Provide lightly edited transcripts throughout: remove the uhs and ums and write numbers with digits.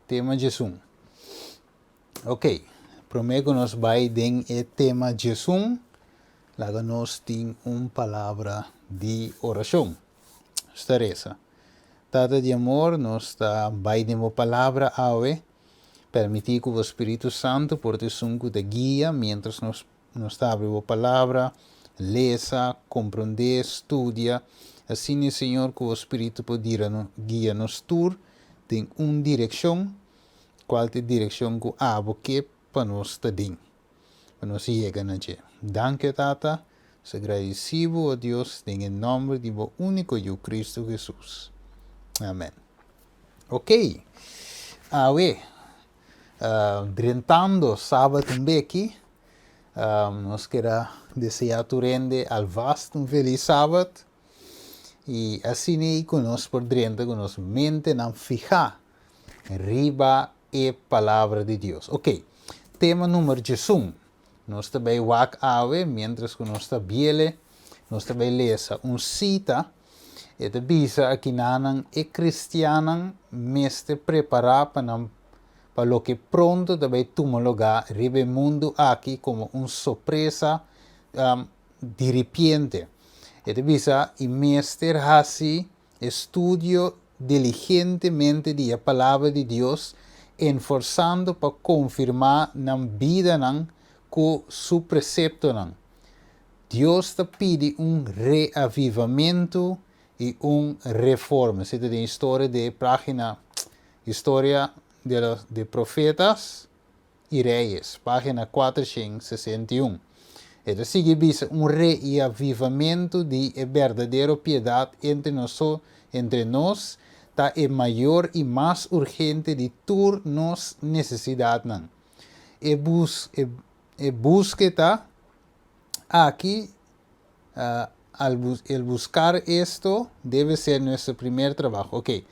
Tema 11. Ok, promé ku nos bai den e tema 11, laga nos tin un palabra di orashon. Nos ta resa. Tata di amor, nos ta bai den bo palabra awe. Permití ku bo Spiritu Santu por ta esun ku ta guia miéntras nos nos ta abri bo palabra, lesa, komprondé, studia. Asina, Señor, ku bo Spiritu por dira guia nos tur den un direkshon, kual ta e direkshon ku abo ke pa nos ta den, pa nos yega na dje. Danki, Tata. Nos ta gradisí bo, o Dios, den e nòmber di bo úniko Yu, Kristu Hesus. Amèn. Oké, awe, drentando sabat un beki, nos ker a deseá tur hende alvast un felis sabat, i asina ei ku nos por drenta ku nos mentenan fihá riba e Palabra di Dios. Oké, tema number 11. Nos ta bai wak awe, miéntras ku nos ta biele, nos ta bai lesa un sita. E ta bisa akinanan e kristiannan mester prepará pa nan pa loke pronto ta bai tuma lugá riba e mundu aki komo un sorpresa diripiente. E ta bisa i mester hasi Estudio diligentemente di e Palabra di Dios, enforsando pa konfirmá nan bidanan ku Su preseptonan. Dios ta pidi un reavivamentu i un reforma. Esei ta den historia di e página Historia de los de Profetas i Reyes, página 461. E ta sigui bisa un reavivamentu di e berdadero piedat entre noso entre nos ta e mayor i mas urgente di tur nos nesesidatnan. E bus e e buskeda aki al bus el buscar esto debe ser nuestro primer trabajo. Ok,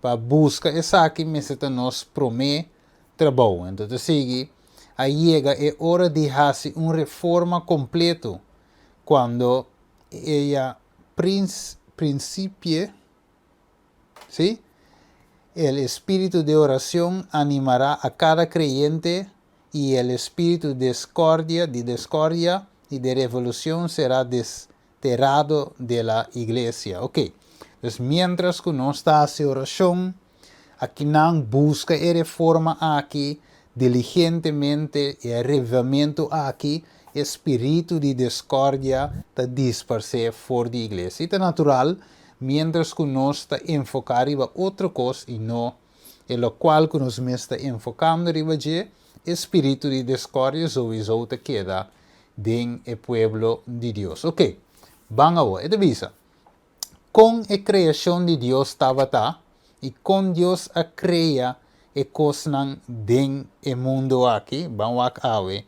pa buska esaki mester ta nos promé trabou. Enton ta sigui, A yega e ora di hasi un reforma kompleto, kuando ella prins prinsipie, sí, el espíritu de oracion animará a kada kreyente i el espíritu descordia di descordia i de revolucion será desterrado de la iglesia. Ok, dus mientras ku nos ta hasi oracion, Akinan buska e reforma aki diligentemente, e revivamentu aki, e spiritu di discordia ta disparsé for di iglesia. I ta natural, miéntras ku nos ta enfoká riba otro kos i no e lokual ku nos mes ta enfokando riba dje, e spiritu di discordia souwisou ta keda den e pueblo di Dios. Oké, ban awor. E ta bisa. Kon e kreashon di Dios tabata i kon Dios a krea e kosnan den e mundu aki? Ban wak awe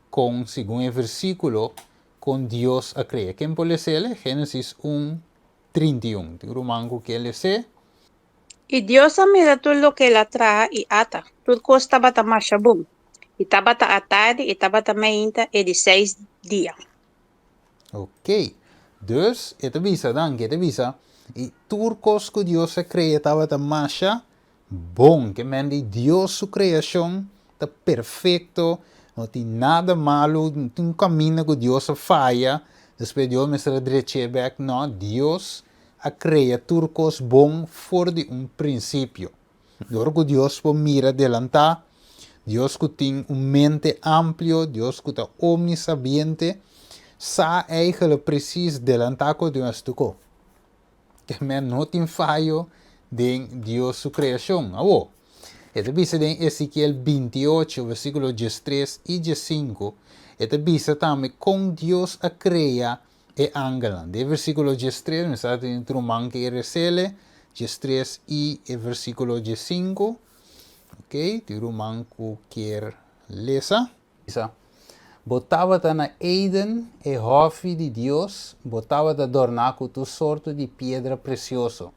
kon, segun e versíkulo, kon Dios a krea. Ken por les'el? Génesis un, 31. Tin ruman ku ke les'é? I Dios a mira tur loke el a traha i ata, tur kos tabata masha bon. I tabata atardi i tabata mainta e di seis dia. Ok. Dus, e ta bisa, danki, e ta bisa, i tur kos ku Dios a krea tabata masha bon. Ke men di Dios su kreashon ta perfekto, no tin nada malu, no tin un kaminda ku Dios a faya, despues Dios mester a drech'é bèk. No, Dios a krea tur kos bon for di un prinsipio. Dor ku Dios por mira delantá, Dios ku tin un mente amplio, Dios ku ta omnisabiente, sa eigelijk presis delantá ku Dios tokó. Te men no tin fayo den Dios su kreashon. Awor, e ta bisa den Ezekiel 28, versíkulo 13 i 15, e ta bisa tambe kon Dios a krea e angelnan. Den versíkulo 13, mi sa tin otro ruman ke resele, 13 i e versíkulo 15. Ok, tin ruman ku kier lesa. Bisa, Bo tabata na Eden, e hòfi di Dios, bo tabata dòrná ku tur sorto di piedra presioso,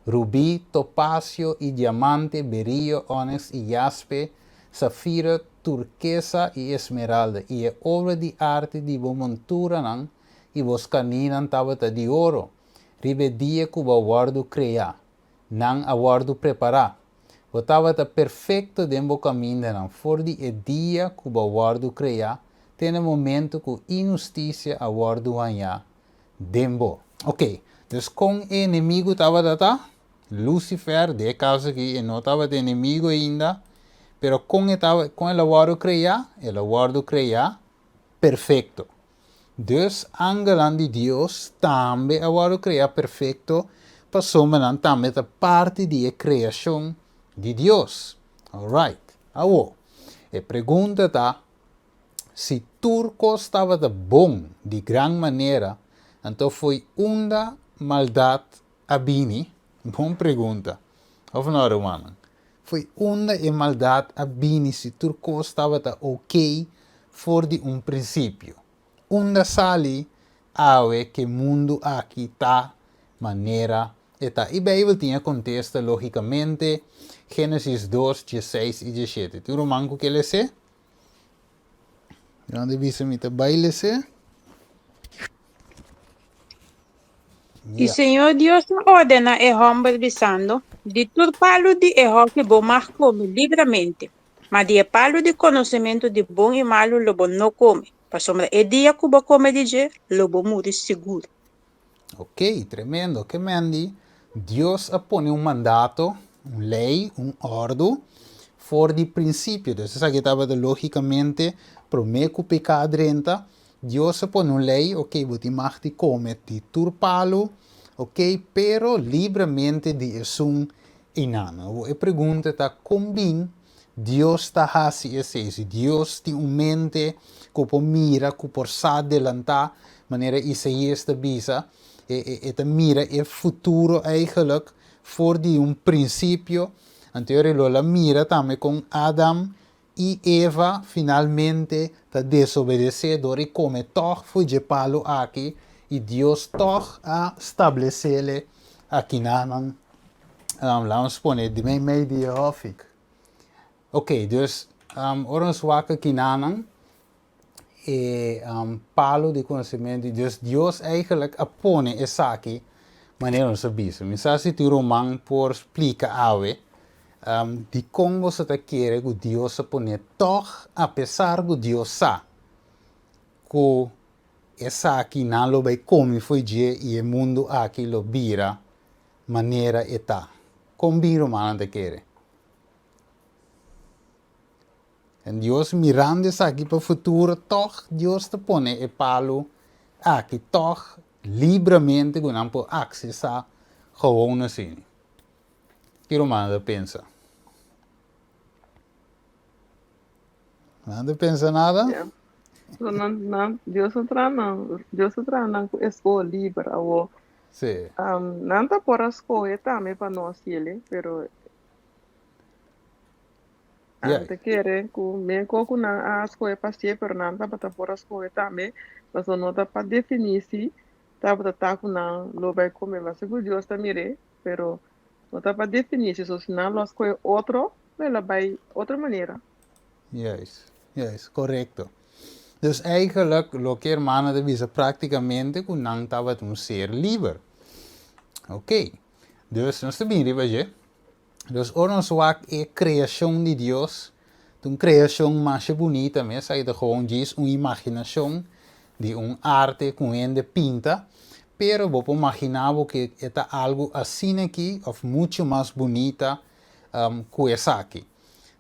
rubí, topasio i diamante, berillo, òneks i jaspe, safira, turkesa i esmeralda, i e obra di arte di bo monturanan i bo skaninan tabata di oro. Riba e dia ku bo a wòrdu kreá, nan a wòrdu prepará. Bo tabata perfekto den bo kamindanan for di e dia ku bo a wòrdu kreá te na e momentu ku inhustisia a wòrdu hañá den bo. Oké, dus kon e enemigu tabata ta? Lucifer, den e kaso aki e no tabata enemigu ainda, pero kon e tabata, kon el a wòrdu kreá? El a wòrdu kreá perfekto. Dus angelnan di Dios tambe a wòrdu kreá perfekto pasobra nan tambe ta parti di e kreashon di Dios. Alright. Awor, e pregunta ta, Si tur kos tabata bon di gran manera, anto fo'i unda maldat a bini? Bon pregunta. Of no, rumannan? Fo'i unda e maldat a bini si tur kos tabata oké for di un prinsipio? Unda sali awe ku e mundu aki ta manera e ta? I Beibel tin e kontesta lógikamente, Génesis dos, dieseis i diesshete. Tin un ruman ku ke les'é? Nan ta bisa mi ta bai les'é. I Señor Dios a ordená e hòmber, bisando, Di tur palu di e hòfi bo mag kome libramente, ma di e palu di konosementu di bon i malu lo bo no kome, pasobra e dia ku bo kome di dje, lo bo muri sigur. Ok, tremendo. Ke men di Dios a pone un mandato, un lei, un òrdu for di prinsipio. Dus esaki tabata lógikamente promé ku piká a drenta. Dios a pone un lei, ok, bo tin mag di kome di tur palu, ok, pero libramente di esun einan. Awor e pregunta ta kon bin Dios ta hasi esei? Si Dios tin un mente ku por mira, ku por sa delantá, manera Isaías ta bisa, e e ta mira e futuro eigenlijk for di un prinsipio, anto e lo a mira tambe kon Adam i Eva finalmente ta desobedesé dor di kome tòg for dje palu aki, i Dios tòg a stablesele akinanan. Laat ons pone di meimei di e hòfik. Oké, dus ora nos wak akinanan e palu di konosementu di Dios, Dios eigenlijk a pone esaki manera nos a bisa. Mi sa si tur ruman por splika awe dikon boso ta kere ku Dios a pone tòg apesar ku Dios sa ku esaki nan lo bai komi fo'i dje i e mundu aki lo bira manera e ta. Kon bin rumannan ta kere? En Dios mirando esaki pa futuro tòg Dios ta pone e palu aki tòg libramente ku nan por aksesá gewoon asina. Ki rumannan ta pensa? Nan ta pensa nada? Ja. So nan, nan, Dios a traha nan, Dios a traha nan ku e skohe liber awo. Sí. Nan ta por a skohe tambe pa no hasiel, pero Nan ta kere ku meko ku nan a skohe pa sie, pero nan tabata por a skohe tambe, pasobra no ta pa definí si tabata ta ku nan lo bai kome. Mas ku Dios ta mir'é, pero no ta pa definí si. So si nan lo a skohe otro, lo el a bai otro manera. Juist, juist, korekto. Dus eigenlijk loke hermano ta bisa práktikamente ku nan tabata un ser liber. Oké, dus nos ta bini riba dje. Dus ora nos wak e kreashon di Dios, ta un kreashon masha bunita mes, esaki ta gewoon djis un imaginashon di un arte ku un hende pinta, pero bo por maginá bo ku e ta algu asina aki òf muchu mas bunita ku esaki.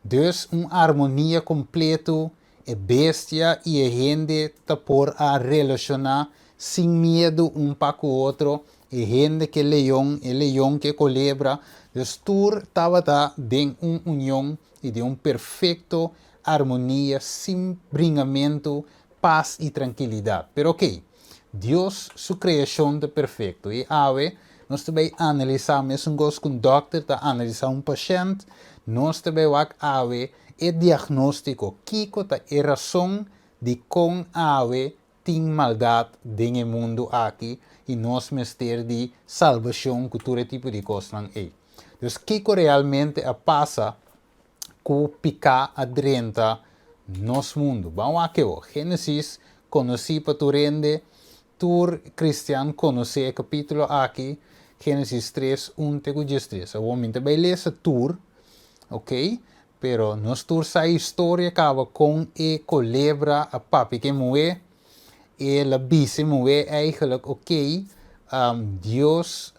Dus un armonia kompleto, e bestia i e hende ta por a relashoná sin miedu un pa ku otro, e hende ku e leon, e leon ku e kolebra, dus tur tabata den un union i den un perfekto armonia sin bringamentu, pas i trankilidat. Pero oké, Dios su kreashon ta perfekto i awe nos ta bai analisá mesun kos ku un dòkter ta analisá un pashènt, nos ta bai wak awe e diagnóstiko, kiko ta e rason dikon awe tin maldat den e mundu aki i nos mester di salbashon ku tur e tipo di kosnan ei. Dus kiko realmente a pasa ku piká a drenta nos mundu? Ban wak e wou. Génesis konosí pa tur hende, tur kristian konosé e kapítulo aki, Génesis tres, un te ku diestres. Awor mi ta bai lesa tur. Ok, pero nos tur sa e historia kaba kon e kolebra a papia ku e muhé. El a bisa e muhé eigenlijk, ok, Dios,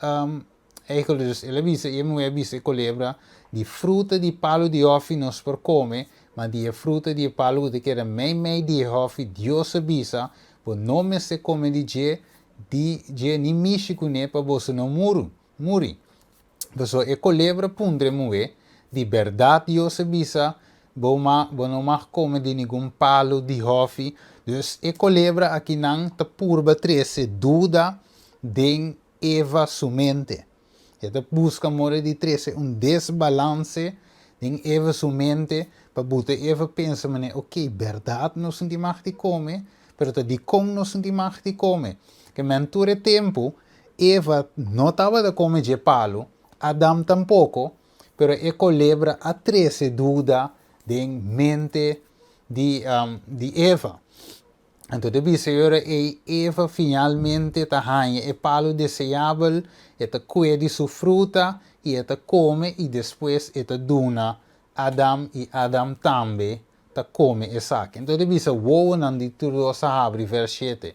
eigenlijk dus el a bisa, e muhé a bisa e kolebra, di fruta di palu di hòfi nos por kome, ma di e fruta di e palu ku ta keda meimei di e hòfi, Dios a bisa, bo no mester kome di dje, di dje ni mishi kuné pa boso no muru, muri. Pasobra e kolebra puntra e muhé, Di bèrdat Dios a bisa, Bo ma, bo no mag kome di ningun palu di hòfi? Dus e kolebra akinan ta purba trese duda den Eva su mente. E ta buska mora di trese un desbalanse den Eva su mente pa buta Eva pensa manera, ok, bèrdat nos no tin mag di kome, pero ta dikon nos no tin mag di kome? Ke men tur e tempu Eva no tabata kome dje palu, Adam tampoko, pero e kolebra a trese duda den mente di di Eva. Anto ta bisa e ora ei Eva finalmente ta haña e palu deseabel, e ta kue di su fruta i e ta kome i despues e ta duna Adam i Adam tambe ta kome esaki. Anto ta bisa wowonan di tur dos a habri, vers shete.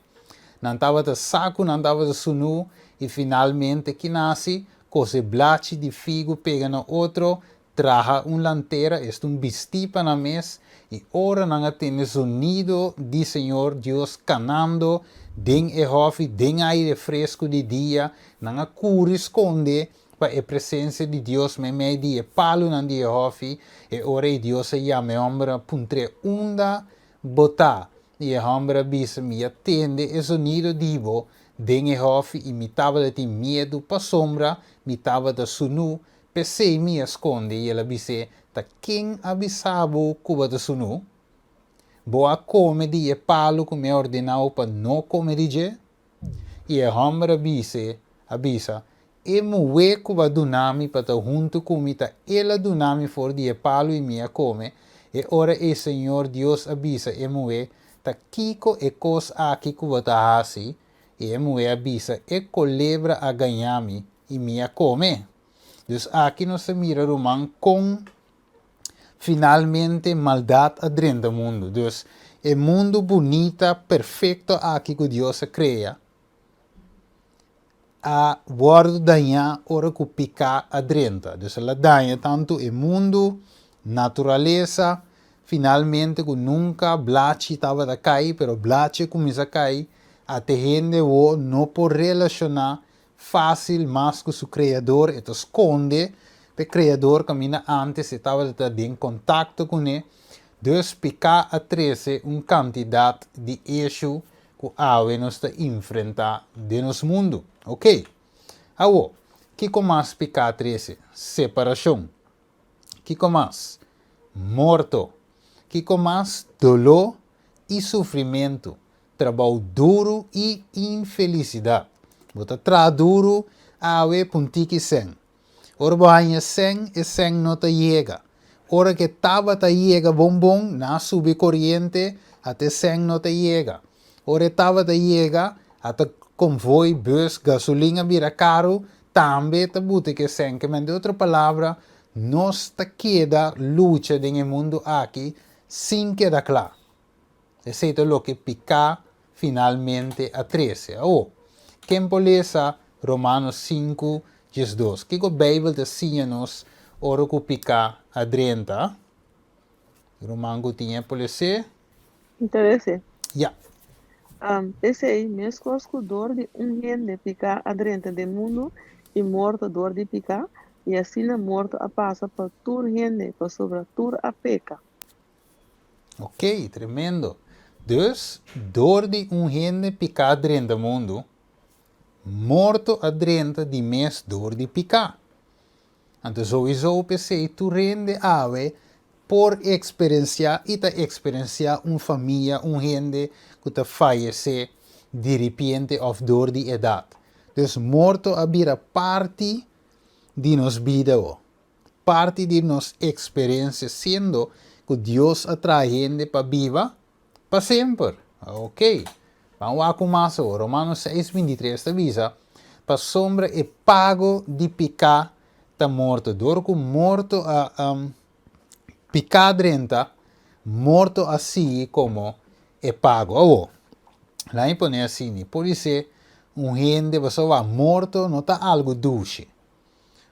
Nan tabata sa ku nan tabata sunú i finalmente ki nasi? Kose blachi di figu pega na otro, traha un lantera, esta un bistí pa nan mes, i ora nan a tende zonido di Señor Dios kanando den e hòfi den aire fresku di dia, nan a kuri skonde pa e presensia di Dios meimei di e palunan di e hòfi. E ora ei Dios a yama e hòmber a puntr'é, Unda bo ta? I e hòmber a bisa, Mi a tende e zonido di bo den e hòfi i mi tabata tin miedu pasobra mi tabata sunú, p'esei mi a skonde. I el a bis'é, Ta ken a bisa bo ku bo ta sunú? Bo a kome di e palu ku mi a ordená bo pa no kome di dje? I e hòmber a bis'é, a bisa, E muhé ku bo a duna mi pa ta huntu ku mi ta el a duna mi for di e palu i mi a kome. E ora ei Señor Dios a bisa e muhé, Ta kiko e kos aki ku bo ta hasi? I e muhé a bisa, E kolebra a gaña mi, i mi a kome. Dus aki nos ta mira, ruman, kon finalmente maldat a drenta mundu. Dus e mundu bunita, perfekto aki ku Dios a krea, a wòrdu dañá ora ku piká a drenta. Dus el a daña tantu e mundu, naturalesa, finalmente ku nunka blachi tabata kai, pero blachi a kuminsá kai, ate hende awor no por relashoná fásil mas ku su Kreador, e ta skonde p'e Kreador kaminda ántes e tabata ta den kontakto kuné. Dus piká a trese un kantidat di eshu ku awe nos ta enfrentá den nos mundu. Oké. Awor, kiko mas piká a trese? Separashon. Kiko mas? Morto. Kiko mas? Doló i sufrimentu. Trabou duru i infelisidat. Bo ta traha duru awe pa un tiki sèn. Ora bo haña sèn, e sèn no ta yega. Ora ku e tabata yega bon bon, nan a subi koriente, ata e sèn no ta yega. Ora e tabata yega, ata konvoi, bus, gasolin a bira karu, tambe ta buta ku e sèn. Ke men, den otro palabra, nos ta keda lucha den e mundu aki sin keda kla. Esei ta loke piká finalmente a trese. Awor, ken por lesa Romanos 5, 12? Kiko Beibel ta siña nos ora ku piká a drenta? Ruman ku tin e por les'é? Mi ta les'é. Ya. P'esei, meskos ku dor di un hende piká a drenta den mundu i morto dor di piká, i asina morto a pasa pa tur hende, pasobra tur a peka. Ok, tremendo. Dus, dor di un hende piká a drenta mundu, morto a drenta di mes dor di piká. Anto souiso p'esei tur hende awe por eksperensiá i ta eksperensiá un famia, un hende ku ta fayesé diripiente òf dor di edat. Dus morto a bira parti di nos bida awo. Parti di nos eksperensia siendo ku Dios a traha hende pa biba pa semper. Ok, ban wak un mas awor. Romanos seis 23 ta bisa, Pasobra e pago di piká ta morto. Dor ku morto a. piká drenta, morto a sigui komo e pago. Awor, laat mi pone asina, podisé un hende pasobra morto no ta algu dushi.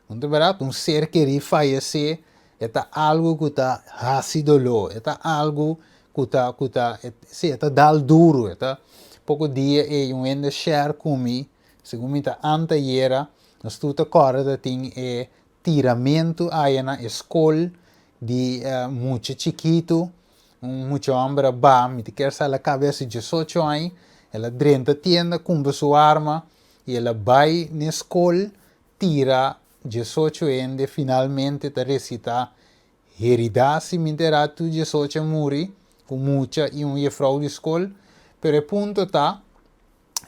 No ta bèrdat? Un ser kerí fayesé e ta algu ku ta hasi doló, e ta algu ku ta ku ta sí e ta dal duru, e ta poko dia ei un hende share ku mi, segun mi ta antayera, nos tur ta kòrda ta tin e tiramentu aya na e skol di mucha chikitu, un mucha hòmber a ba, mi ta kier sa el a kaba hasi diesocho aña, el a drenta tienda kumpra su arma i el a bai n'e skol tira diesocho hende finalmente ta resita herida si mi entera tur diesocho a muri ku mucha i un jefrou di skol pero e punto ta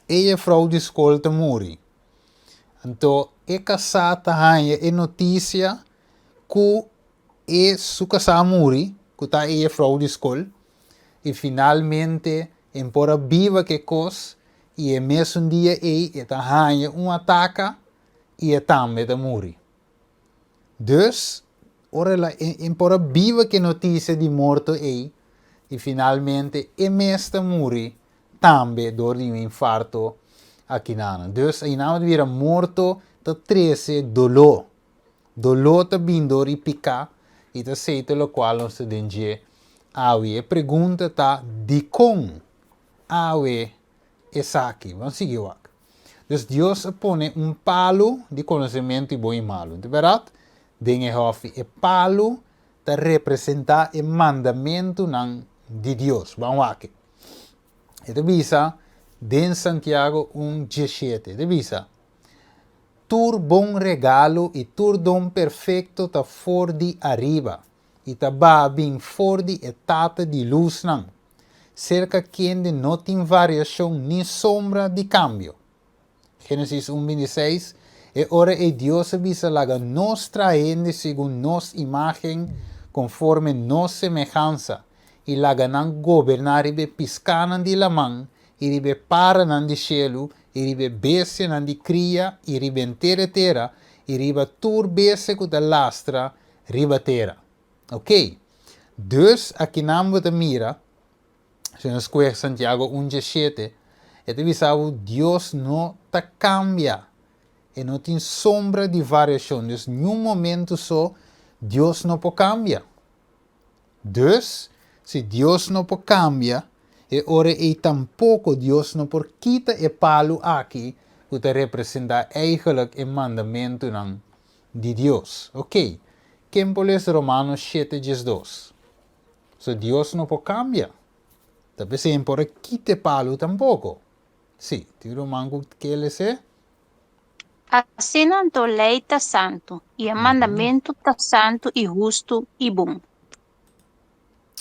e jefrou di skol ta muri anto e kasá ta haña e notisia ku e su kasá a muri ku ta e jefrou di skol i finalmente e por a biba ku e kos i e mesun dia ei e ta haña un ataka i e tambe ta muri. Dus, ora el a e por a biba ku e notisia di morto ei i finalmente e mes ta muri tambe dor di un infarto akinan. Dus, einan ta bira morto ta trese doló. Doló ta bin dor di piká i ta seita lokual nos ta den dje awe. E pregunta ta, Dikon awe esaki? Ban sigui wak. Dus Dios a pone un palu di konosementu di bon i malu. Ta bèrdat? Den e hòfi e palu ta representá e mandamentunan di Dios. Ban wak. E ta bisa den Santiago un diesshete, e ta bisa, Tur bon regalo i tur don perfekto ta for di ariba, i ta baha bin for di e Tata di lusnan, serka kende no tin variashon ni sombra di kambio. Génesis un bintiseis, E ora ei Dios a bisa, Laga nos traha hende segun nos imágen, konforme nos semehansa, i laga nan goberná riba e piskánan di laman, i riba e paranan di shelu, i riba e bestianan di kria, i riba henter e tera, i riba tur bestia ku ta lastra riba tera. Oké. Dus akinan bo ta mira, si nos kohe Santiago un diesshete, e ta bisa bo Dios no ta kambia, e no tin sombra di variashon, dus niun momento so Dios no por kambia. Dus, si Dios no por kambia, e ora ei tampoko Dios no por kita e palu aki ku ta representá eigenlijk e mandamentunan di Dios. Oké, ken por lesa Romanos shete diesdos? So Dios no por kambia. Ta p'esei e no por a kita e palu tampoko. Sí, tin ruman ku ke les'é? Asina anto lei ta santu, i e mandamentu ta santu i hustu i bon.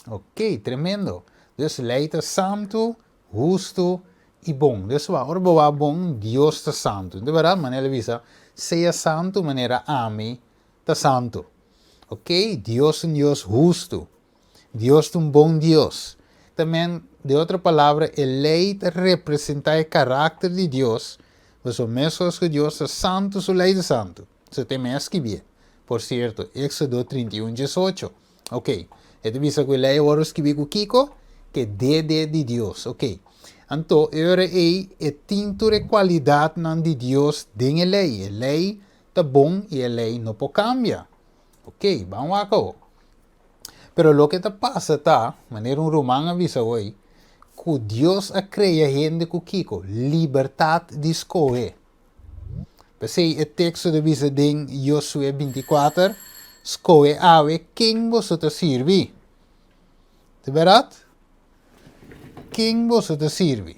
Ok, tremendo. Dus lei ta santu, hustu i bon. Dus wak, ora bo wak bon, Dios ta santu. Di bèrdat, manera el a bisa, sea santu manera ami ta santu. Ok, Dios ta un Dios hustu. Dios ta un bon Dios. Ta men, den otro palabra, e lei ta representá e karakter di Dios, pasobra meskos ku Dios ta santu, su lei ta santu. So te mes skibié. Por sierto, Éksodo 31 diesocho. Ok, e ta bisa ku e lei a wòrdu skibí ku kiko? Ku e dede di Dios. Ok, anto e ora ei e tin tur e kualidatnan di Dios den e lei. E lei ta bon i e lei no por kambia. Ok, ban wak awo. Pero loke ta pasa ta, manera un ruman a bisa hoy, ku Dios a krea hende ku kiko? Libertat di skohe. P'esei e teksto ta bisa den Josué bintikuater, Skohe awe ken boso ta sirbi. Ta bèrdat? Ken boso ta sirbi?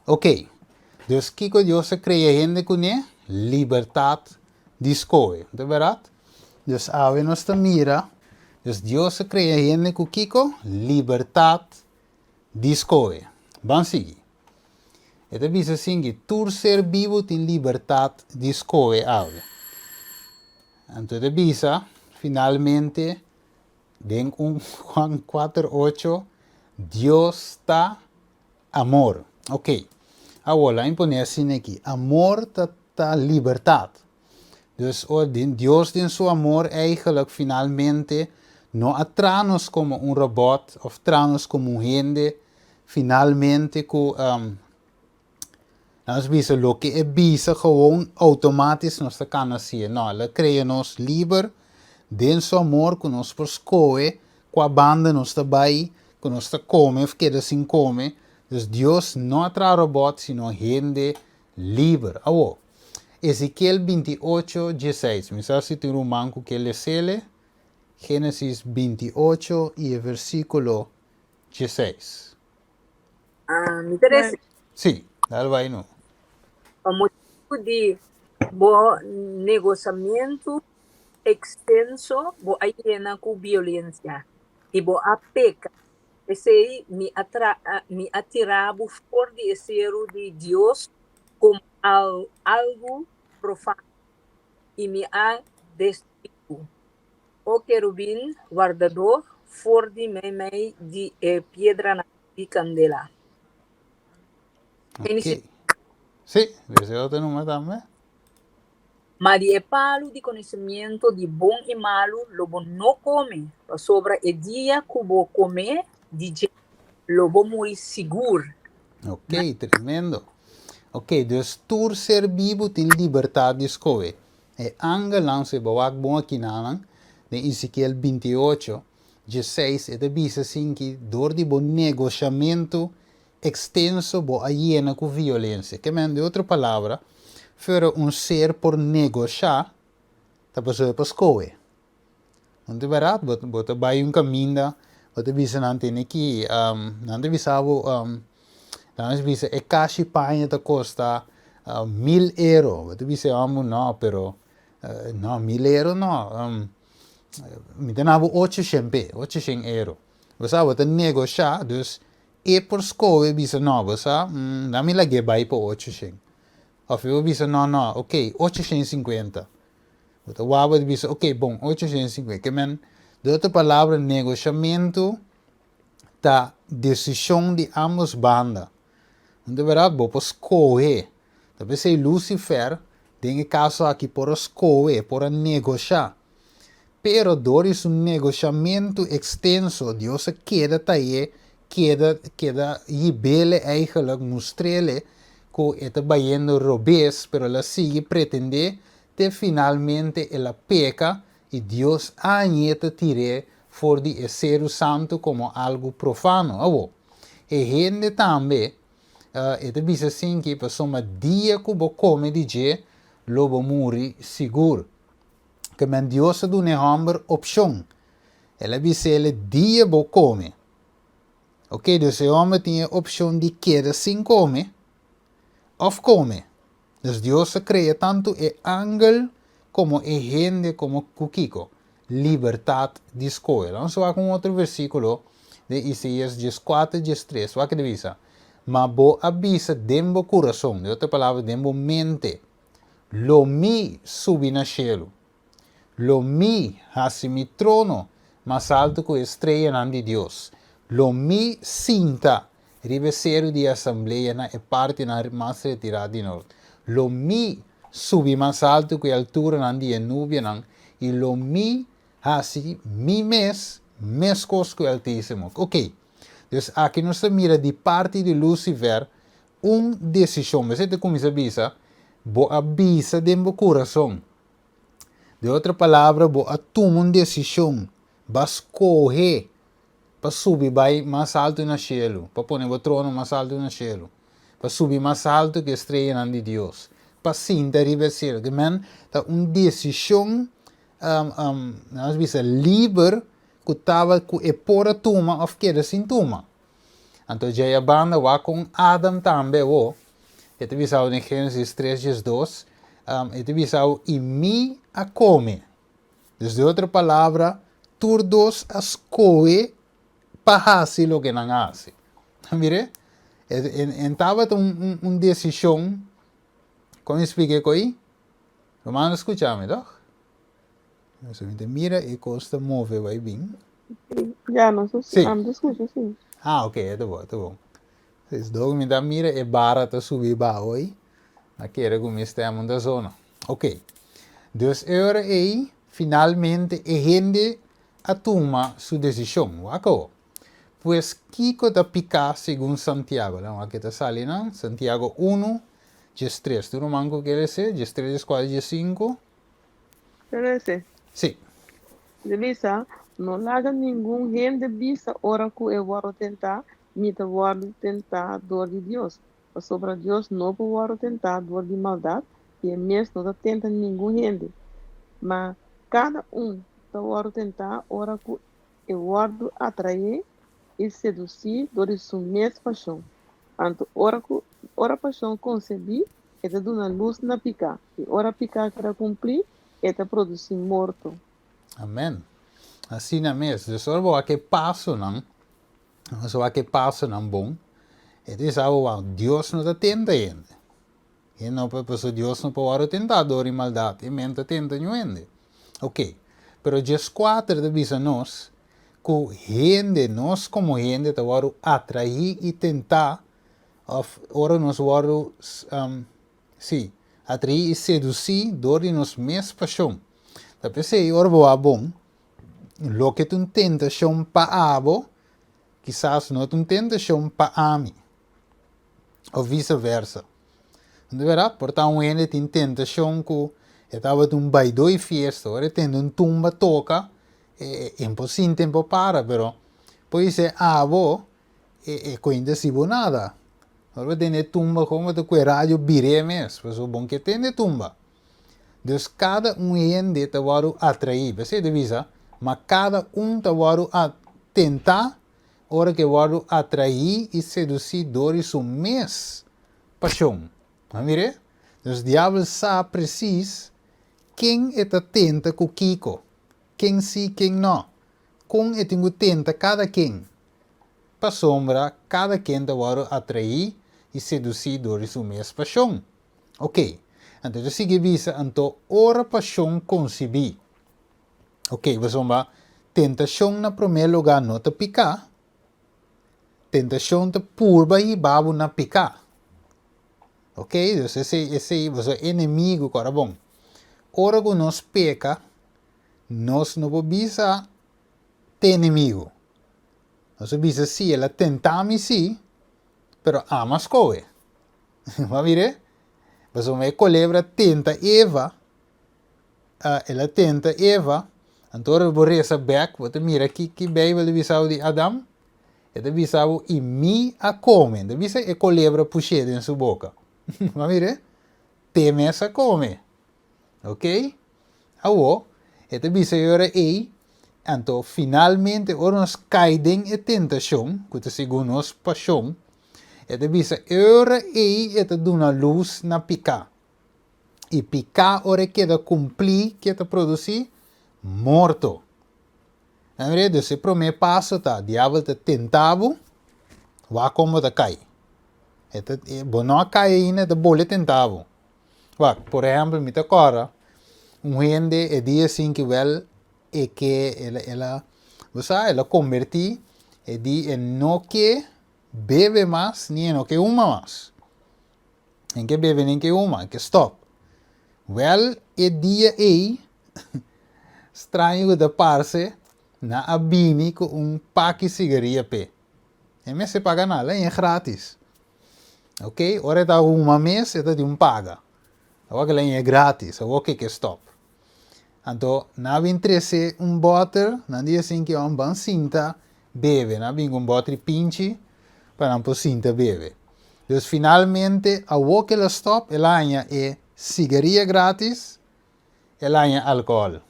Ok, dus kiko Dios a krea hende kuné? Libertat di skohe, ta bèrdat? Dus awe nos ta mira, dus Dios a krea hende ku kiko? Libertat di skohe. Ban sigui. E ta bisa asin ki tur ser bibu tin libertat di skohe awe. Anto e ta bisa, finalmente, den un Juan kuater ocho, Dios ta Amor. Ok. Awor, laat mi pone asina aki. Amor ta ta libertad. Dus ora den Dios den su amor eigenlijk finalmente No a traha nos komo un robòt òf traha nos komo un hende finalmente ku nos bisa loke e bisa gewoon outomátis nos ta kana hasié. No, el a krea nos liber den su amor ku nos por skohe kua banda nos ta bai, ku nos ta kome òf keda sin kome. Dus Dios no a traha robòt sino hende liber. Awor, Ezekiel 28, 16, mi sa si tin ruman ku ke les'ele, Génesis 28 i e versíkulo 16. Ah, mi ta resi. Sí, dal bai no. Pa motibu di bo negosamentu ekstenso bo a yena ku biolensia i bo a peka. P'esei mi a tra mi a tira bo for di e seru di Dios komo algu profano i mi a destruí bo. O kerubin wardadó for di meimei di e piedranan di kandela. Ok. Sí, lesa e otro numa tambe. Ma di e palu di konosimiento di bon i malu lo bo no kome, pasobra e dia ku bo kome di dje lo bo muri sigur. Ok, tremendo. Ok, dus tur ser bibu tin libertat di skohe. E angelnan, si bo wak bon akinanan, den Ezekiel 28, 16, e ta bisa sin ki dor di bo negoshamentu ekstenso bo a yena ku violensia. Ke men, di otro palabra, fuera un ser por negoshá, ta pasobra e por skohe. No ta bèrdat? Bo bo ta bai un kaminda, bo ta bisa nan tene ki, nan ta bisa bo, nan ta bisa e kashi paña ta kosta mil ero. Bo ta bisa e hòmber no, pero no, mil ero no, mi ta na bo ocho shen p'e, ocho shen ero. Bo sa, bo ta negoshá, dus E por skohe bisa no, bo sa, nan mi lag'é bai pa 800. Of e por bisa no, no, ok, 850. Bo ta wak bo ta bisa, ok, bon, 850. Ke men, di otro palabra, negoshamentu ta desishon di ambos banda. No ta bèrdat? Bo por skohe. Ta p'esei Lucifer, den e kaso aki, por a skohe, por a negoshá. Pero dor di su negoshamentu ekstenso, Dios a keda tay'é, keda, keda yib'ele eigenlijk, mustr'ele ku e ta bayendo robes, pero el a sigui pretendé te finalmente el a peka i Dios a hañ'é ta tir'é for di e seru santu komo algu profano. Awor, e hende tambe, e ta bisa asinki, pasobra dia ku bo kome di dje, lo bo muri sigur. Ke men Dios a duna e hòmber opshon. El a bis'é, Dia bo kome. Oke, dus e hòmber tin e opshon di keda sin kome òf kome. Dus Dios a krea tantu e angel komo e hende komo ku kiko? Libertat di skohe. Laat nos wak un otro versíkulo den Isaías 14, 13. Wak e ta bisa, Ma bo a bisa den bo kurason, den otro palabra, den bo mente, Lo mi subi na shelu. Lo mi hasi mi trono mas altu ku e streanan di Dios. Lo mi sinta riba e seru di asamblea na e partinan mas retirá di nort. Lo mi subi mas altu ku e alturanan di e nubianan, i lo mi hasi mi mes meskos ku e Altísimo. Oké, dus aki nos ta mira di parti di Lucifer Un desishon. Mester ta kuminsá bisa, Bo a bisa den bo kurason. Den otro palabra, bo a tuma un desishon, bo a skohe pa subi bai mas altu na shelu, pa pone bo trono mas altu na shelu, pa subi mas altu ku e streanan di Dios, pa sinta riba e shelu. Ke men ta un desishon, nos bisa liber ku tabata ku e por a tuma òf keda sin tuma. Anto djei a banda wak kon Adam tambe awor, e ta bisa den Génesis 3 diesdos, e ta bisa i mi a kome. Dus den otro palabra, tur dos a skohe pa hasi loke nan a hasi. Mire, en tabata un, un desishon, kon mi splika e koi? Ruman a skucha mi, tòg? So mi ta mira e kos ta move bai bin. Ya, no so, Sí. am ta skucha sí. Ah, ok, e ta bon, e ta bon. Dus dor mi ta mira e bara ta subi bao ei, a kere ku mi stem ta zona. Ok. Dus e ora ei, finalmente e hende a tuma su desishon. Wak awo. Pues kiko ta piká segun Santiago? Nan wak ke ta sali nan. Santiago unu, 13. Tur ruman ku kere se, 13, 14, 15. Kere se? Sí. Di bisa, No laga ningun hende bisa ora ku e wòrdu tentá, Mi ta wòrdu tentá dor di Dios. Pasobra Dios no por wòrdu tentá dor di maldat, i e mes no ta tenta ningun hende. Ma kada un ta wòrdu tentá ora ku e wòrdu atraé i sedusí dor di su mes pashon. Anto ora ku ora pashon konsebí, e ta duna lus na piká, i ora piká keda kumplí, e ta produsí morto. Amèn. Asina mes. Dus ora bo wak e pasonan, nos wak e pasonan bon, e ta bisa bo wak, Dios no ta tenta hende. E no por, pasobra Dios no por wòrdu tentá dor di maldat, e men ta tenta ñu hende. Oke, pero 14 ta bisa nos ku hende, nos komo hende ta wòrdu atraí i tentá, òf ora nos wòrdu, sí, atraí i sedusí dor di nos mes pashon. Ta p'esei ora bo wak bon, loke ta un tentashon pa abo, kisas no ta un tentashon pa ami. Of vise versa. Di berdad, por ta un hende tin tentashon ku e tabata un baidó i fiesta, ora e tende un tumba toka, e e por sinti, e por para, pero por dise abo e e kointa hasi bo nada. Ora bo tende e tumba kon bo ta kue radio bir'é mes, pasobra bo no ke tende e tumba. Dus kada un hende ta wòrdu atraí, p'esei ta bisa, ma kada un ta wòrdu a tentá ora ku e wòrdu atraí i sedusí dor di su mes pashon. Bo a mir'é? Dus diabel sa presis ken e ta tenta ku kiko, ken sí, ken nò, kon e tin ku tenta kada ken, pasobra kada ken ta wòrdu atraí i sedusí dor di su mes pashon. Oke, anto e ta sigui bisa, anto ora pashon konsibí. Ok, pasobra tentashon na promé lugá no ta piká, tentashon ta purba hiba bo na piká. Ok, dus esei, esei, pasobra enemigu, kòrda bon, ora ku nos peka, nos no por bisa t'e enemigu. Nos a bisa sí, el a tentá mi sí, pero ami a skohe. Bo a mir'é? Pasobra e kolebra tenta Eva, El a tenta Eva, anto ora bo resa bek, bo ta mira ki ki Bijbel ta bisa bo di Adam? E ta bisa bo, i mi a kome. No ta bisa e kolebra push'é den su boka. Bo a mira? Te mes a kome. Ok? Awo, e ta bisa e ora ei, anto finalmente ora nos kai den e tentashon, ku ta segun nos pashon, e ta bisa e ora ei e ta duna lus na piká. I piká ora e keda kumplí ke ta produsí? Morto. Nan mira, dus e promé paso ta, diabel ta tentá bo, wak kon bo ta kai. E ta, bo no a kai ainda, e ta bole tentá bo. Wak, por ehèmpel, mi ta kòrda un hende e dia sin ki wèl e ke, el a, el a, bo sa, el a kombertí, e di e no ke bebe mas ni e no ke huma mas. Nen ke bebe nen ke huma, ke stop. Wel e dia ei, straño ku ta parse, nan a bini ku un paki sigaria p'e. E mester paga nada, e gratis. Ok, ora e ta huma mes, e ta tin un paga. Awor kila e gratis, awor ke ke stop. Anto nan a bin trese un bòter, nan di asin ki òn ban sinta bebe. Nan a bin ku un bòter di pinchi pa nan por sinta bebe. Dus finalmente awor ku el a stòp el a haña e sigaria gratis, el a haña alkohòl.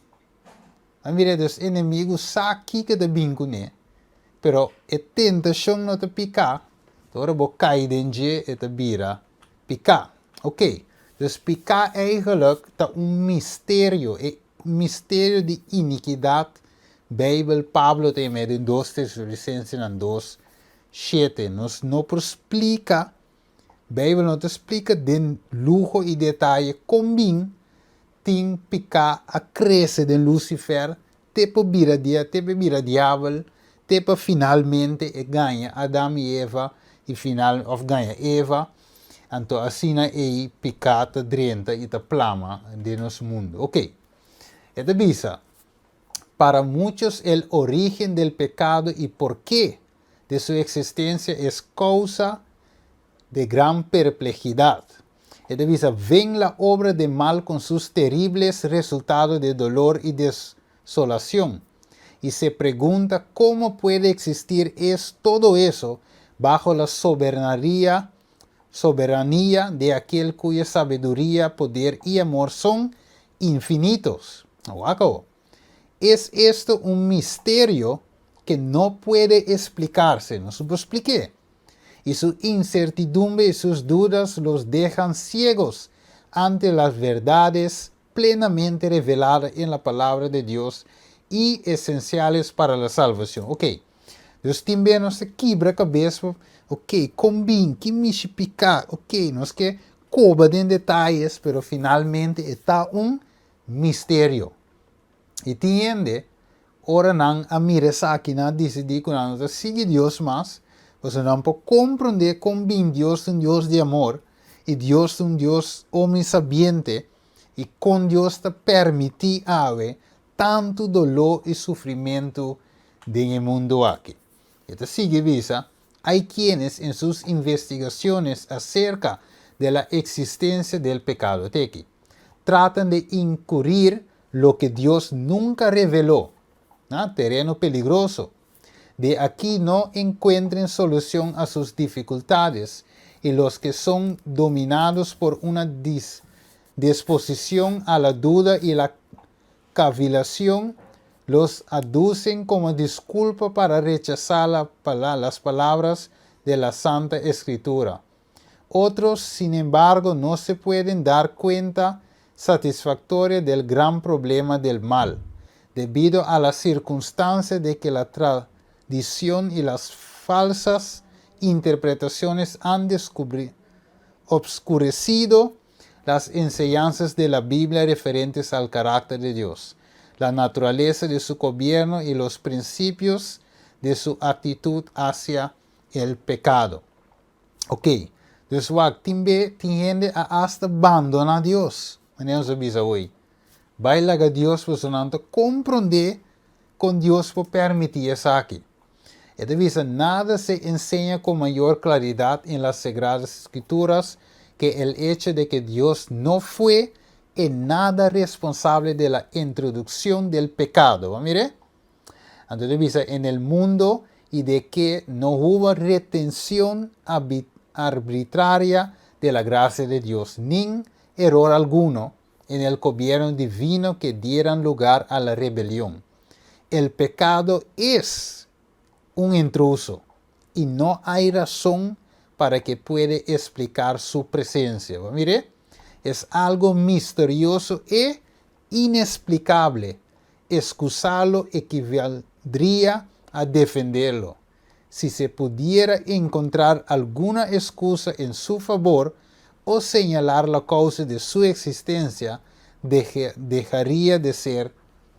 Nan mira dus enemigu sa kiko ta bin kuné, pero e tentashon no ta piká, ora bo kai den dje e ta bira Piká. Oké, dus piká eigenlijk ta un misterio, e misterio di inikidat, Beibel, Pablo ta yam'é den 2 Tesalonicensenan 2, 7. Nos no por splika, Beibel no ta splika den luho i detaye kon bin tin piká a krese den Lucifer te pa bira dia, te pa bira diabel, te pa finalmente e gaña Adam i Eva i final of gaña Eva, anto asina ei piká ta drenta i ta plama den nos mundu. Ok, e ta bisa, Para muchos el origen del pecado y porqué de su existencia es causa de gran perplejidad. E ta bisa, ven la obra de mal con sus terribles resultados de dolor y desolación. Y se pregunta cómo puede existir es todo eso bajo la soberanía, soberanía de aquel cuya sabiduría, poder y amor son infinitos. Wak. Es esto un misterio que no puede explicarse. No se explique. Y su incertidumbre y sus dudas los dejan ciegos ante las verdades plenamente reveladas en la palabra de Dios y esenciales para la salvación. Ok. Dus tin be nos ta kibra kabes, ok, kon bin, ki mishi piká, ok, nos ke koba den detaye, pero finalmente ta un misterio. I tin hende, ora nan a mira esaki, nan a disidí ku nan no ta sigui Dios mas, pasobra nan por komprondé kon bin Dios ta un Dios di amor, i Dios ta un Dios omnisabiente, i kon Dios ta permití awe tantu doló i sufrimentu den e mundu aki. E ta sigui bisa, Hay quienes en sus investigaciones acerca de la existencia del pecado teki tratan de inquirir lo que Dios nunca reveló, ¿no? Tereno peligroso. De aquí no encuentren solución a sus dificultades y los que son dominados por una disposición a la duda y la cavilación los aducen como disculpa para rechazar las palabras de la Santa Escritura. Otros, sin embargo, no se pueden dar cuenta satisfactoria del gran problema del mal, debido a la circunstancia de que la tradición y las falsas interpretaciones han obscurecido las enseñanzas de la Biblia referentes al carácter de Dios, la naturaleza de su gobierno y los principios de su actitud hacia el pecado. Ok, dus wak, tin be, tin hende a hasta bandoná Dios. Manera nos a bisa hoy. Bai laga Dios pasobra nan ta komprondé kon Dios por permití esaki. E ta bisa, nada se enseña con mayor claridad en las Sagradas Escrituras que el hecho de que Dios no fue en nada responsable de la introducción del pecado. Mire? Anto e ta bisa, en el mundo y de que no hubo retención arbitraria de la gracia de Dios, ni error alguno en el gobierno divino que dieran lugar a la rebelión. El pecado es un intruso y no hay razón para que puede explicar su presencia. Mire, es algo misterioso e inexplicable. Excusarlo equivaldría a defenderlo. Si se pudiera encontrar alguna excusa en su favor o señalar la causa de su existencia, dejaría de ser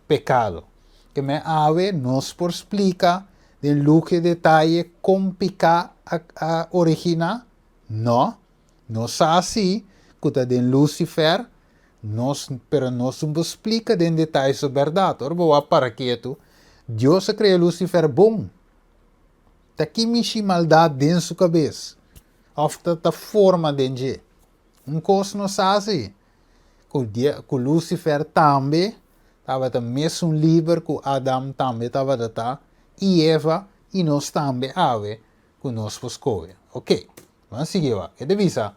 pecado. Ke men awe nos por splika den luho di detaye kon piká a originá? No, nos sa si ku ta den Lucifer, nos, pero nos no por splika den detaye su bèrdat. Ora bo para ketu, Dios a krea Lucifer bon. Ta ki mishi maldat den su kabes. Òf ta forma den dje. Un kos nos sa si, ku Lucifer tambe tabata mesun liber ku Adam tambe tabata i Eva i nos tambe awe ku nos por skohe. Ok, ban sigui. E ta bisa,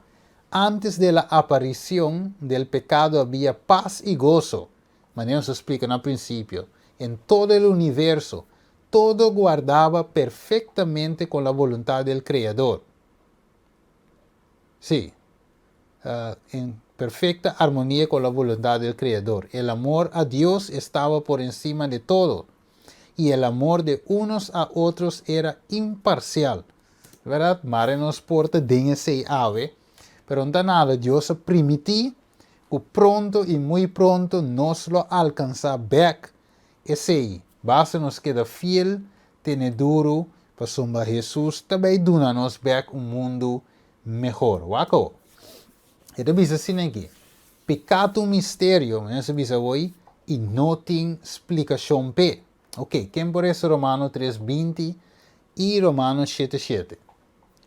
antes de la aparición del pecado había paz y gozo, manera nos a splika na prinsipio, en todo el universo, todo guardaba perfectamente con la voluntad del Creador. Sí, en perfecta armonía con la voluntad del Creador. El amor a Dios estaba por encima de todo y el amor de unos a otros era imparcial. Bèrdat? Mare nos por ta den esei awe, pero no nada, Dios a primintí ku pronto i muy pronto nos lo alkansá bèk esei. Basta nos keda fiel, tene duru, pasobra Hesus tambe duna nos bèk un mundu mihó. Wak. E ta bisa asina aki. Piká ta un misterio, nos a bisa hoy, i no tin splikashon p'e. Ok, ken por resa Romano 3, 20 i Romano 7, 7?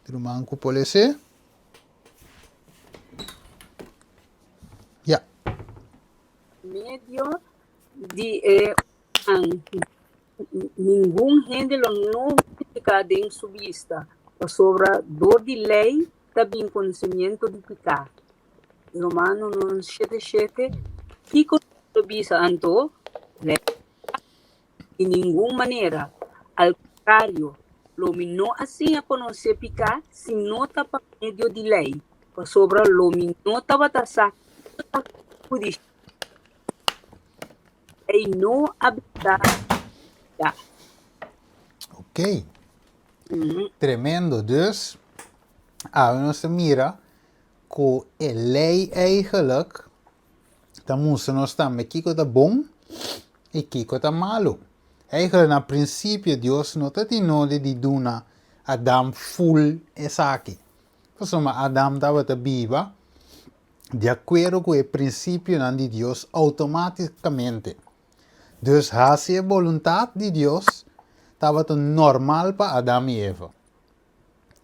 Ruman ku por lese? Ya. Medio di e an, ningun hende lo no hustifiká den su bista, pasobra dor di lei ta bin konosimiento di piká. Romanonan 7, 7, Kiko nos lo bisa anto? Lei ta piká? Di ningun manera! Al kontrario, lo mi no a siña konosé piká si no ta pa medio di lei, pasobra lo mi no tabata sa kiko ta hudishá. Lei no a bisa piká. Ok. Tremendo. Dus, awe nos ta mira ku e lei eigenlijk ta mustra nos tambe kiko ta bon i kiko ta malu. Eigenlijk na prinsipio Dios no ta tin nodi di duna Adam ful esaki. Pasobra Adam tabata biba di akuerdo ku e prinsipionan di Dios outomátikamente. Dus hasi e boluntat di Dios tabata normal pa Adam i Eva.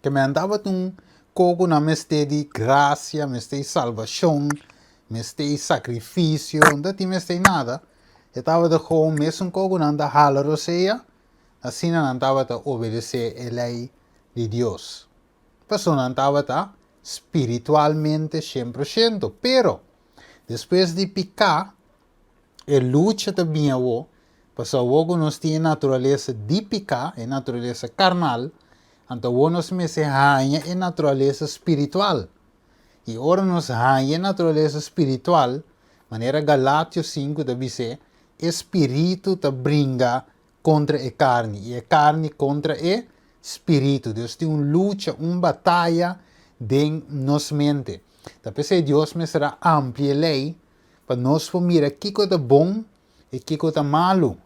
Ke men tabata un ko ku nan mester di grasia, mester di salbashon, mester di sakrifisio, no ta tin mester di nada. E tabata gewoon mesun ko ku nan ta hala rosea, asina nan tabata obedesé e lei di Dios. Pasobra nan tabata spiritualmente shen por shento. Pero, despues di piká, E lucha ta bin awor, pasobra awor ku nos tin e naturalesa di piká, e naturalesa karnal, anto awor nos mester haña e naturalesa spiritual. I ora nos haña e naturalesa spiritual, manera Galatio sinku ta bis'é, e spiritu ta bringa kontra e karni i e karni kontra e spiritu. Dios tin un lucha, un bataya den nos mente. Ta p'esei Dios mester a amplia e lei pa nos por mira kiko ta bon i kiko ta malu,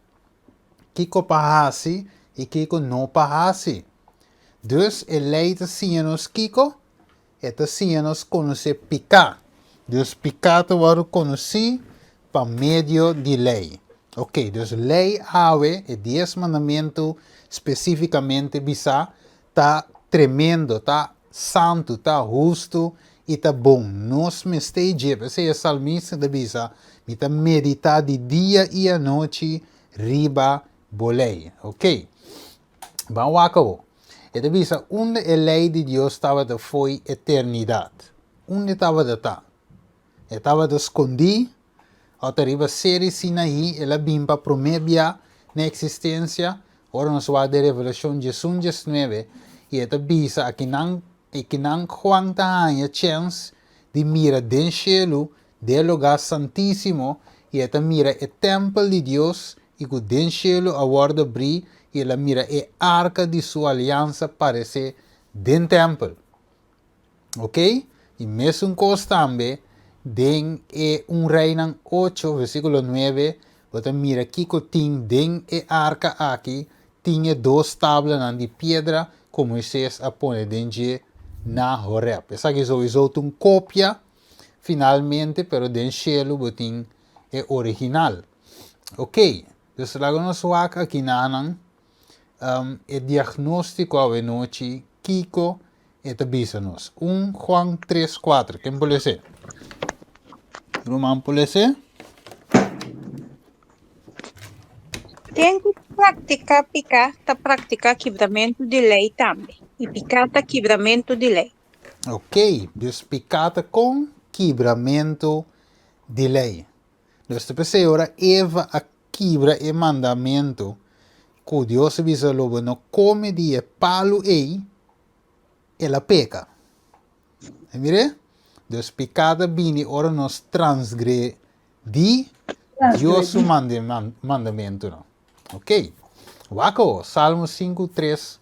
kiko pa hasi i kiko no pa hasi. Dus e lei ta siña nos kiko? E ta siña nos konosé piká. Dus piká ta wòrdu konosí pa medio di lei. Oke, dus lei awe, e dies mandamentu spesífikamente bisá, ta tremendo, ta santu, ta hustu i ta bon. Nos mester dje. P'esei e salmista ta bisa, Mi ta meditá di dia i anochi riba bo lei. Oke, ban wak awor. E ta bisa, Unda e lei di Dios tabata fo'i eternidat? Unda e tabata ta? E tabata skondí òf ta riba Seri Sinaí el a bin pa promé bia na eksistensia? Ora nos wak den Revelashon 11 19 i e ta bisa akinan ekinan Juan ta haña chèns di mira den shelu den e lugá santísimo i e ta mira e tèmpel di Dios i ku den shelu a wòrdu abrí i el a mira e arka di su aliansa paresé den tèmpel. Ok? I mesun kos tambe den e 1 Reinan 8 versíkulo 9 bo ta mira kiko tin den e arka aki, tin e dos tablanan di piedra ku Moises a pone den dje na Horeb. Esaki souiso ta un kopia finalmente, pero den shelu bo tin e original. Ok, dus laga nos wak akinanan E diagnóstiko awenochi kiko e ta bisa nos? 1 Juan 3, 4. Ken por lese? Ruman por lese? Ken ku praktiká piká ta praktiká kibramentu di lei tambe, i piká ta kibramentu di lei. Ok, dus piká ta kon kibramentu di lei. Dus ta p'esei ora Eva a kibra e mandamentu ku Dios a bisa lo bo no kome di e palu ei, el a peka. E mir'é? Dus piká ta bini ora nos transgredí Dios su mandamentunan. Ok. Wak awor, Salmo 5, 3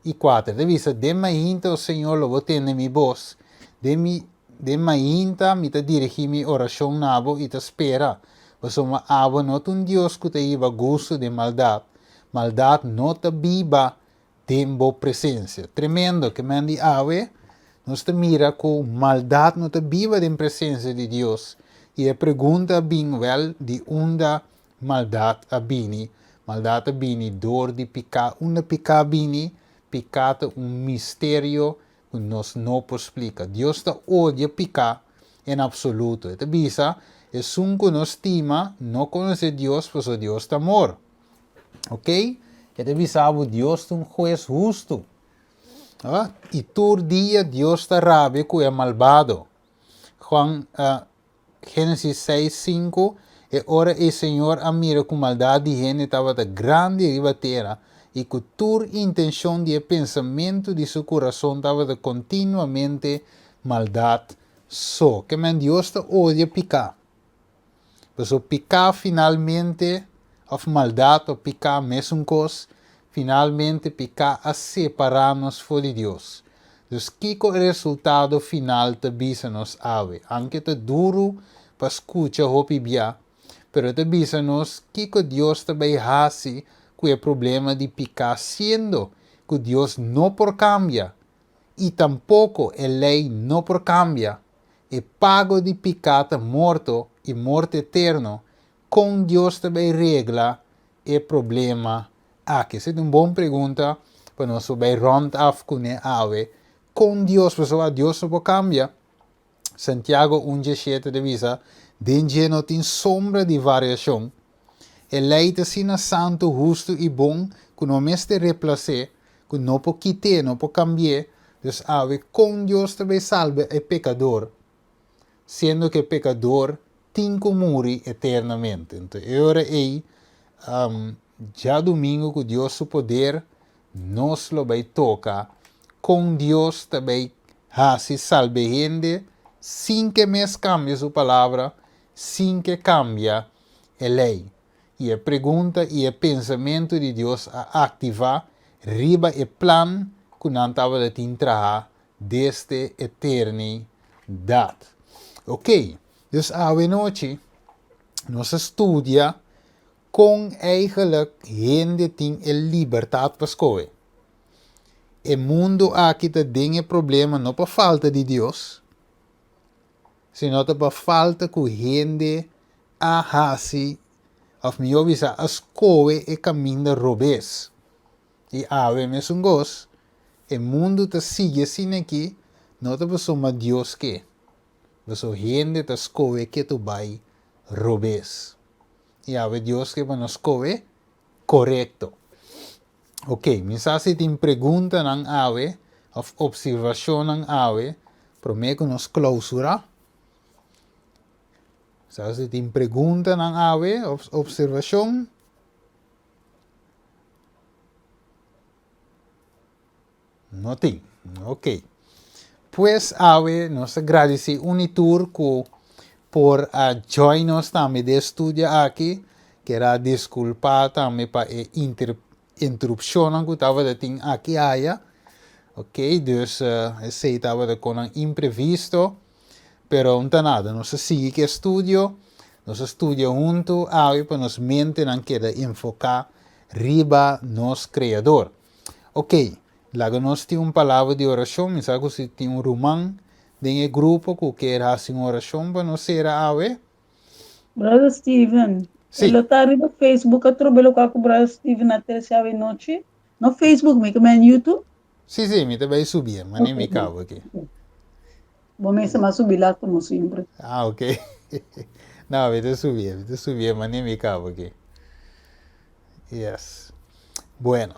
i 4. Ta bisa, Den mainta, o Señor, lo bo tende mi bos. Den mi Den mainta mi ta dirigí mi orashon na bo i ta spera, pasobra abo no ta un Dios ku ta hiba gustu den maldat, maldat no ta biba den bo presensia. Tremendo! Ke men di awe nos ta mira ku maldat no ta biba den presensia di Dios, i e pregunta a bin, wèl, di unda? maldat a bini? Maldat a bini dor di piká. Unda piká a bini? Piká ta un misterio ku nos no por splika. Dios ta odia piká en absoluto. E ta bisa, Esun ku no stima no konosé Dios, pasobra Dios ta amor. Ok? E ta bisa bo Dios ta un hues hustu. I tur dia Dios ta rabia ku e malbado. Juan, Génesis 6, 5, E ora ei Señor a mira ku maldat di hende tabata grandi riba tera i ku tur intenshon di e pensamentu di su kurason tabata kontinuamente maldat so. Ke men Dios ta odia piká. Pasobra piká finalmente, òf maldat òf piká mesun kos, finalmente piká a separá nos for di Dios. Dus kiko e resultado final ta bisa nos awe? Anke ta duru pa skucha hopi bia, pero e ta bisa nos kiko Dios ta bai hasi ku e problema di piká siendo ku Dios no por kambia i tampoko e lei no por kambia. E pago di piká ta morto i morto eterno, kon Dios ta bai regla e problema aki? Esei ta un bon pregunta pa nos por bai rond af kuné awe. Kon Dios, pasobra Dios no por kambia. Santiago un diesshete ta bisa, Den dje no tin sombra di variashon. E lei ta asina santu, hustu i bon ku no mester replas'é, ku no por kit'é, no por kambi'é. Dus awe, kon Dios ta bai salba e pekador, siendo ku e pekador tin ku muri eternamente? Anto e ora ei, djadumingu ku Dios su poder, nos lo bai toka kon Dios ta bai hasi salba e hende sin ke mes kambia su palabra, sin ke kambia e lei. I e pregunta i e pensamentu di Dios a aktivá riba e plan ku nan tabata tin traha desde eternidat. Oké, dus awe nochi nos a studia kon eigenlijk hende tin e libertat pa skohe. E mundu aki ta den e problema no pa falta di Dios, sino ta pa falta ku hende a hasi, òf mihó bisa a skohe e kaminda robes. I awe mesun kos, e mundu ta sigui asina aki, no ta pasobra Dios ke, pasobra hende ta skohe ketu bai robes. I awe Dios ke pa nos skohe korekto. Ok, mi sa si tin preguntanan awe òf opservashonnan awe promé ku nos klousurá. Sa si tin preguntanan awe òf opservashon. No tin. Ok. Pues awe nos ta gradisí un i tur ku por a join nos tambe den e studio aki. Kier a diskulpá tambe pa e interupshonnan ku tabata tin aki aya. Ok, dus esei tabata konan imprevisto. Pero no ta nada, nos a sigui ku e studio, nos a studia huntu awe pa nos mentenan keda enfoká riba nos Kreador. Ok, laga nos tin un palabra di orashon. Mi sa ku si tin un ruman den e grupo ku kier hasi un orashon pa nos sera awe. Brother Steven, Sí. e lo ta riba Facebook atrobe lokual ku Brother Steven a trese awe nochi? No Facebook, mi ke men YouTube. Sí, sí, mi ta bai subié, mane Ok, mi kabo aki. Bo mester mas subi lat komo siempre. Ah, ok. No, mi ta subié, mi ta subié, mane mi kabo aki. Yes. Bueno,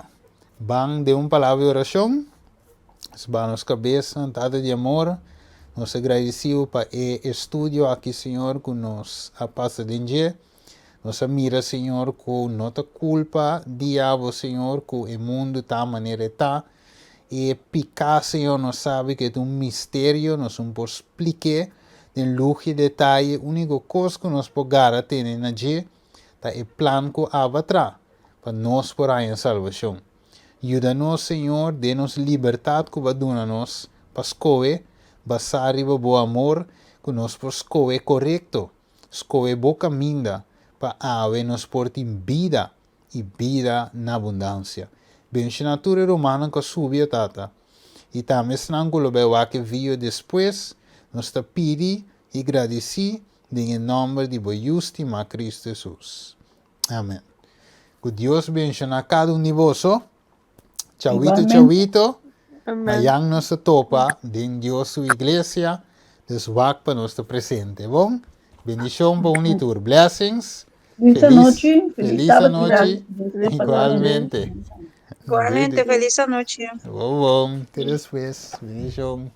ban den un palabra di orashon. Nos baha nos kabesnan, Tata di amor, nos ta gradisiu pa e estudio aki, Señor, ku nos a pasa den dje. Nos a mira, Señor, ku no ta kulpa diabel, Señor, ku e mundu ta manera e ta. E piká, Señor, nos sabi ku e ta un misterio, nos no por splik'é den luh i detaye. Úniko kos ku nos por gara tene na dje ta e plan ku Abba tra pa nos por haña salbashon. Yuda nos, Señor, den nos libertat ku bo a duna nos pa skohe, basá riba bo amor, ku nos por skohe korekto, skohe bo kaminda pa awe nos por tin bida i bida na abundansia. Benshoná tur e rumannan ku a subi, o Tata, i tambe esnan ku lo bai wak e video despues, nos ta pidi i gradisí den e nòmber di bo Yu stimá Kristu Hesus. Amen. Ku Dios benshoná kada un di boso. Chawito, Igualmente. chawito. Amen. Mayan nos ta topa den Dios su iglesia. Dus wak pa nos ta presente. Bon? Bendishon pa un i tur. Blessings. Feliz Feliz, anochi, feliz feliz sábado. anochi. Igualmente. Igualmente, Doei, doei. feliz anochi. Bon, bon. Te despues. Bendishon.